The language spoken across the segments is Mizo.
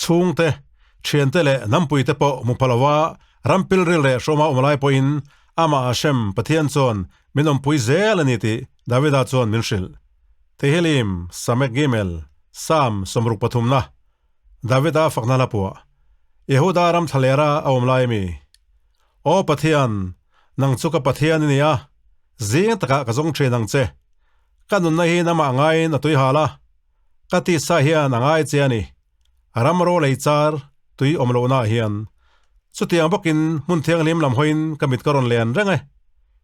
Chhungte, thiante leh hnampuite pawh hmu pha lova ram pilril leh hrawma awm lai pawhin amah Hashem Pathian chuan min awmpui zel a ni tih Davida chuan min hrilh. Tehillim, Samek Gimel, Psalm 63 na, Davida fakna hla puah, Yehuda ram thlalera a awm lai mi. Aw Pathian, nang chu ka Pathian i ni a, zing takah ka zawng thin ang che. Ka nunna hi namah ngaiin a tui hal a, ka tisa hian a ngai che a ni. Ram ro lei char tui awm lohnaah hian chutiang bawkin hmun thianghlim lam hawiin ka mit ka rawn len reng e.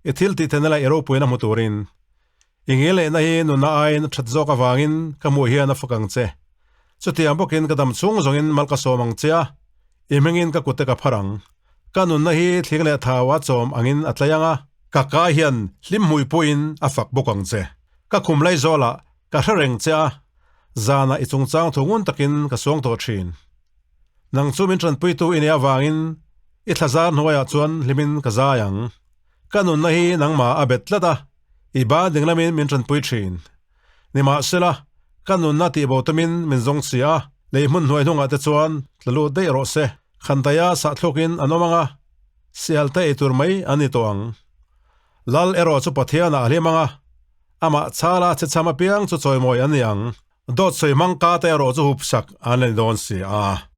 I thil tih theihna leh i ropuina hmu turin i ngilehna hi nunna aiin a that zawk avangin ka hmuh hian a fak ang che. Chutiang bawkin ka dam chhung zawngin mal ka sawm ang che a, i hmingin ka kutte ka phar ang. Ka nunna hi thling leh thau a chawm angin a tlai ang a, ka ka hian hlim hmui puiin a fak bawk ang che. Ka khum lai zawlah ka hre reng che a, zanah i chungchang thu ngun takin ka suang tawh thin. Nang chu min tanpuitu i nih avangin i thlazar hnuaiah chuan hlimin ka zai ang. Ka nunna hi nangmah a bet tlat a, i ban dinglamin min tanpui thin. Nimahsela, ka nunna tihbo tumin min zawng si a, lei hmun hnuai hnungah te chuan tla lut daih rawh se. Khandaia sahthlawkin an awm ang a, sial te ei tur mai an ni tawh ang. Lal erawh chu Pathianah a hlim ang a, amah chala chhechham apiang chu chawimawi an ni ang. Dawt sawi hmang ka te erawh chu hupsak an la ni dawn si a.